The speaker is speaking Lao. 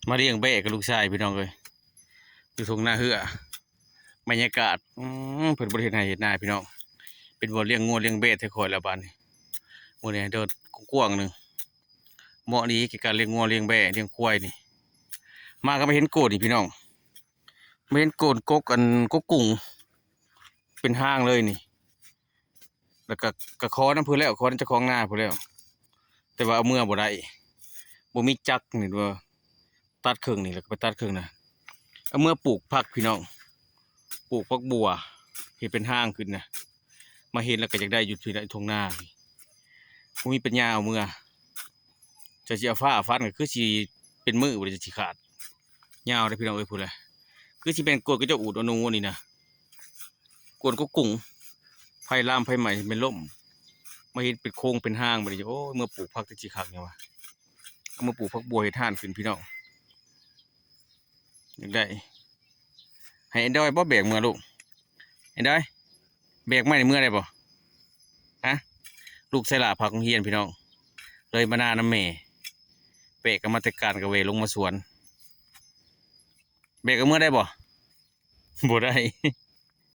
ມາລ້ຽງແບ້ກັບລູກຊາຍພີ່ນ້ອງເອີຍ ຢູ່ທົ່ງນາເຮືອ. ບັນຍາກາດ ອືມ ເພິ່ນບໍ່ໄດ້ເຮັດໄຮ່ເຮັດນາພີ່ນ້ອງ ເປັນບ່ອນລ້ຽງງົວລ້ຽງແບ້ແທ້ຂ້ອຍແລ້ວບາດນີ້. ມື້ນີ້ເດີນກວ້າງໆໜຶ່ງ ເໝາະດີແກ່ການລ້ຽງງົວລ້ຽງແບ້ລ້ຽງຄວາຍນີ້. ມາກໍມາເຫັນໂກນນີ້ພີ່ນ້ອງ ມາເຫັນໂກນກົກ ອັນ ກົກກຸ້ງເປັນຮາງເລີຍນີ້. ແລ້ວກໍ ກໍຂໍນຳເພິ່ນແລ້ວ ຂໍນຳເຈົ້າຂອງນາພຸ້ນແລ້ວ ແຕ່ວ່າເອົາເມືອບໍ່ໄດ້ ບໍ່ມີຈັກນີ້ ວ່າຕັດເຄິ່ງນີ້ ແລ້ວກໍໄປຕັດເຄິ່ງນະ ເອົາເມືອປູກຜັກພີ່ນ້ອງ ປູກຜັກບົ່ວເຮັດເປັນຮາງຂຶ້ນນະ. ມາເຫັນແລ້ວກໍຢາກໄດ້ຢູ່ທີ່ໃນທົ່ງນານີ້ ບໍ່ມີປັນຍາເອົາເມືອ. ຈະຊິເອົາຟ້າຟັນກໍຄືຊິເປັນມື້ບໍ່ໄດ້ ຈະຊິຂາດ ຍາວເດ້ພີ່ນ້ອງເອີຍ ພຸ້ນແຫຼະ. ຄືຊິແມ່ນໂກນຂະເຈົ້າອູດເອົາໜູອັນນີ້ນະ ກວນກໍກຸ້ງ ໄຟລາມໄຟໄໝ້ແມ່ນລົ້ມ ມາເຮັດເປັນໂຄງເປັນຮ່າງບາດນີ້. ໂອ້ຍ ເມືອປູກຜັກແຕ່ຊິຄັກຫຍັງວະ ເອົາມາປູກຜັກບົ່ວເຮັດຮ້ານຂຶ້ນພີ່ນ້ອງ. ຢາກໄດ້ ໃຫ້ແອນດອຍບໍ່ແບກເມືອລູກ ແອນດອຍ ແບກໄມ້ນີ້ເມືອໄດ້ບໍ່? ຮະ ລູກໃສ່ຫຼ້າພາໂຮງຮຽນພີ່ນ້ອງ ເລີຍມານານຳແມ່ ແບກເອົາມາແຕ່ການກະເວລົງມາສວນ ແບກເອົາເມືອໄດ້ບໍ່? ບໍ່ໄດ້